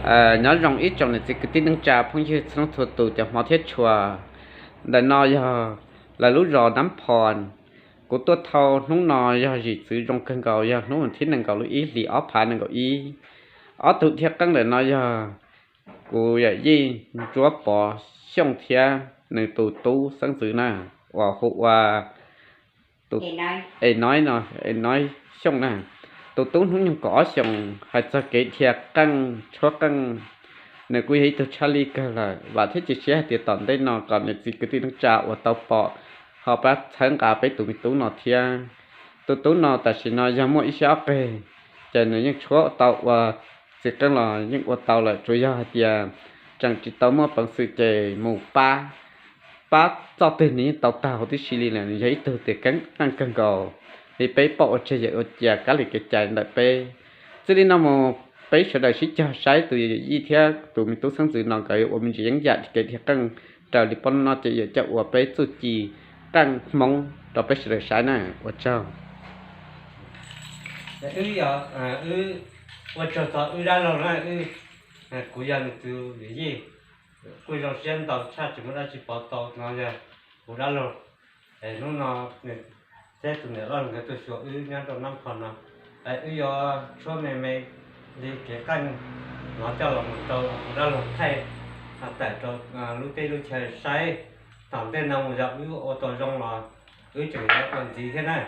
Nyob zoo ib tsoom niam txiv kwv tij neej tsa phooj ywg txhua leej txhua tus cov hmov thiab tshua. Ntawm no yog lawv lub zos Nab Phos. Kuv tuaj thau hnub no yog zim txwv zoo kawg nkaus, yog hnub vas thib nees nkaum lub ib hlis ob phav nees nkaum ib. Ob tug dhia qeej ntawm no yog kuv yawm yij Ntsuab Pov Xyooj thiab nws tus tub xeeb ntxwv na, uas hu ua tus Es Noib no, Es Noib Xyooj na. Tus tub hnub nyoog kaum ob xyoos hais txog kev dhia qeej tshuab qeej, nws kuj yog ib tug tshaj lij kawg lawm. Vam thiab cia siab hais tias tom ntej no kom niam txiv kwv tij neej tsa uas tau pom ho pab txhawb nqa peb tus me tub no thiab. Tus tub no tam sim no yog muaj ib xyab ob qig, ces nws yeej tshuab tau ua txiv qeej los yeej ua tau lawm, tsuas yog hais tias tseem tsis tau muaj peev xwm ces mus pab, pab txoj twg nws yeej tau tag huv tib si li lawm. Nws yog ib tug tias keeb qeej kawg nkaus li peb pom ua tseg yam ua cia kab li kev cai ntawm peb. Txij li no mus peb sawv daws sib cog saib tus yawm yij thiab tus me tub xeeb ntxwv no nkawd yuav ua me ntsis yeeb yam kev dhia qeej raws li pom no ces yuav coj ua peb txuj ci qeej Hmoob rau peb sawv daws saib na. Ua tsaug. Wb, ua tsaug txog wb dab laug na, wb, kuv yog nws tus yawm yij, kuj zoo siab ntau tshaj tsis muaj dab tsi pov tau no yog kuv dab laug. Es hnub no nws thiab tus niam loj nkawd tuaj xyuas wb nyob rau Nab Phos no, es wb yuav tshuab me me li kev qeej no coj los mus rau kuv dab laug thaij tawm rau lub teb lub chaw saib. Tom ntej no mus yog wb ua tau zoo los wb tseem yuav ua ntxiv thiab na.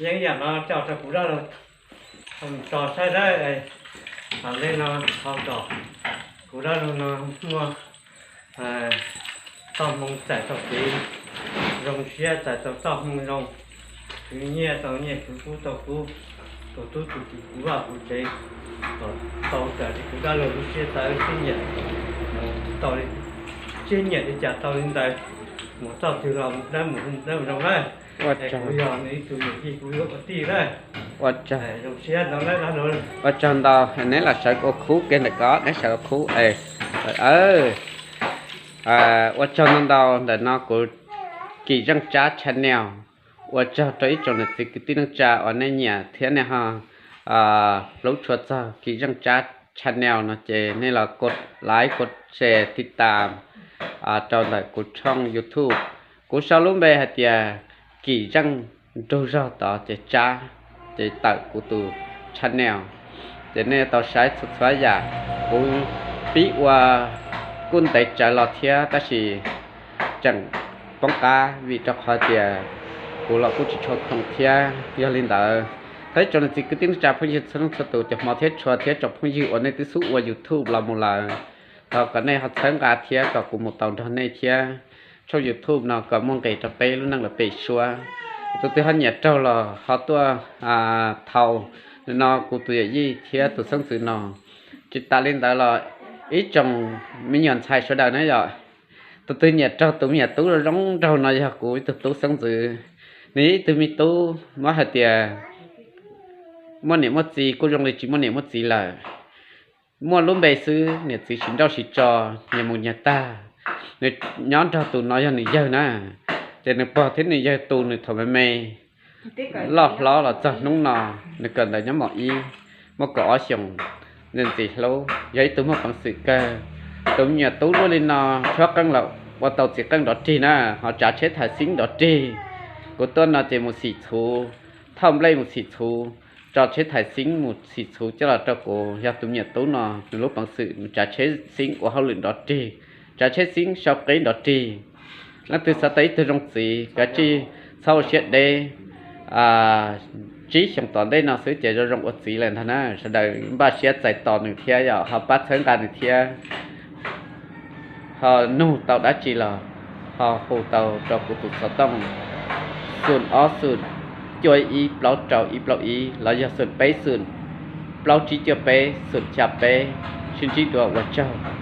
Yeeb yam no coj rau kuv dab laug tso saib dab. Tam sim no ho kom kuv dab laug no muaj txoj hmoo txais tau kev zoo siab, txais tau txoj hmoo zoo, khwv nyiaj tau nyiaj, khwv kub tau kub, tus tub tus kiv puv vaj puv tsev, kom tau raws li kuv dab laug lub siab xav xwb, nyiam tau li, siab nyiam li cas tau li ntawd, mus txoj twg los mus dawb mus dawb mus zoo na. Ua tsaug, yog nws ib tug niam tij kuv yuav ua tij na. Ua tsaug, zoo siab ntau na dab laug. Ua tsaug ntau, neb los sawv ua khub kiag ntawm ko, neb sawv ua khub es. Ua tsaug ntau ntau, ntawm no kuv Kim Zeej Tsab channel. Ua tsaug rau ib tsoom niam txiv kwv tij neej tsa uas nej nyiam thiab nej ho hlub tshua txog Kim Zeej Tsab channel no ces nej los kos like, kos share, tiv tas rau ntawm kuv tshooj YouTube. Kuv sau lub npe hais tias Kim Zeej Nraug Zog tod ces Tsab, ces tawm kuv tus channel. Ces nej tau saib txhua txhua yam, kuv pib ua kuj ntev tsawv los thiab tab sis tseem poob qab vim rau qhov tias kuv los kuj tsis tshua khoom thiab. Yog li ntawd, thov ib tsoom niam txiv kwv tij neej tsa phooj ywg txhua leej txhua tus, cov hmov thiab tshua thiab tsoom phooj ywg uas nej twb xub ua YouTube los mus lawm, thov kom nej ho txhawb nqa thiab kom kuv mus tau nrog nej thiab. Tshooj YouTube no kom muaj nqis rau peb lub neej lawm pem suab. Tus twg ho nyiam raug los ho tuaj thau no kuv tus yawm yij thiab tus xeeb ntxwv no. Tsis tas li ntawd los ib tsoom me nyuam ntxhais sawv daws na yom, tus twg nyiam raug tus me nyuam tub zoo zoo nraug no yog kuv ib tug tub xeeb ntxwv. Nws yog ib tug me tub muab hais tias muaj niam muaj txiv kuj zoo li tsis muaj niam muaj txiv lawm. Muaj lub npe xwb, niam txiv tsis nrauj tsis tso, nyias mus nyias tag. Nws nyob nrog tus no yog nws yawg na, ces nws pog thiab nws yawg tu nws thaum me me, loj hlob los txog hnub no, nws kawm ntawv nyob mos ib, muaj kaum ob xyoos, ntxim hlub, yog ib tug muaj peev xwm kawg. Tus me nyuam tub luaj li no, tshuab qeej los ua tau txiv qeej nrov rig na, ho tsav tsheb thais xeeb nrov rig. Kuv tuaj no ces mus xim txhuv, thauj nplej mus xim txhuv, tso tsheb thais xeeb mus xim txhuv coj los rau kuv. Yog tus me nyuam tub no nws lub peev xwm mus tsav tsheb xeeb ua hauj lwm nrov rig, tsav tsheb xeeb sau qeb nrov rig. Leej twg xav tau ib tug zoo txiv kav tsij txhob ua siab deb, tsib xyoos tom ntej no xwb ces zoo zoo ua txiv lawm ntag na. Sawv daws npaj siab txais tos nws thiab yom, ho pab txhawb nqa nws thiab. Ho nug tau dab tsi los ho hu tau rau kuv tus xov tooj xoom ob xoom cuaj ib plaub rau ib plaub ib los yog xoom peb xoom plaub tsib cuaj peb xoom xya peb. Sib ntsib dua, ua tsaug.